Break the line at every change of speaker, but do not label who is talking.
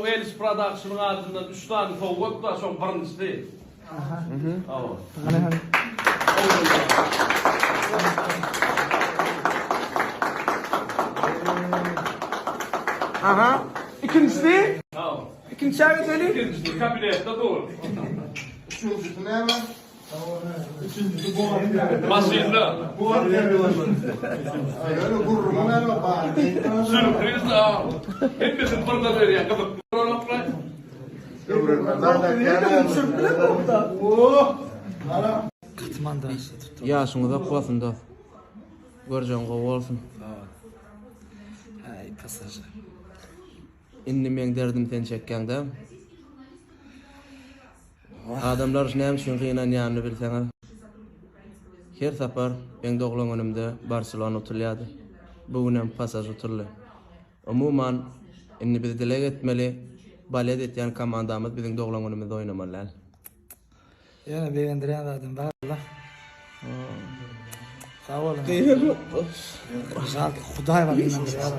Eliş Productionyň adyndan üç sany sowgat bar, şoň birinjisi. Hawa.
Aha. Ikinjisi?
Hawa.
Ikinjä geçeli.
Ikinjisi kabinetde dur.
Üçünjisi näme?
Maşynda.
Ýöne gürrüňe näme bar?
Sýurpriz a. Hemmesini birden berýän gyzyk bolanokla.
Ýaşyň uzak bolsun dos. Görjegiň gowy bolsun.
Aý pasažir.
Indi meň derdim sen çekýäň däl. Adamlar näme üçin gynanýanyny bilseňiz. Her sapar meň doglan günümde Barselona utulýardy. Bu günem Pasaž utuldy. Umuman, indi biz dileg etmeli, balet etýän komandamyz biziň doglan günümizde oýnamaly däl.
Ýöne begendirýän zadam bar-la. Sag boluň. Žalk, Hudaý bar gynandyrýar.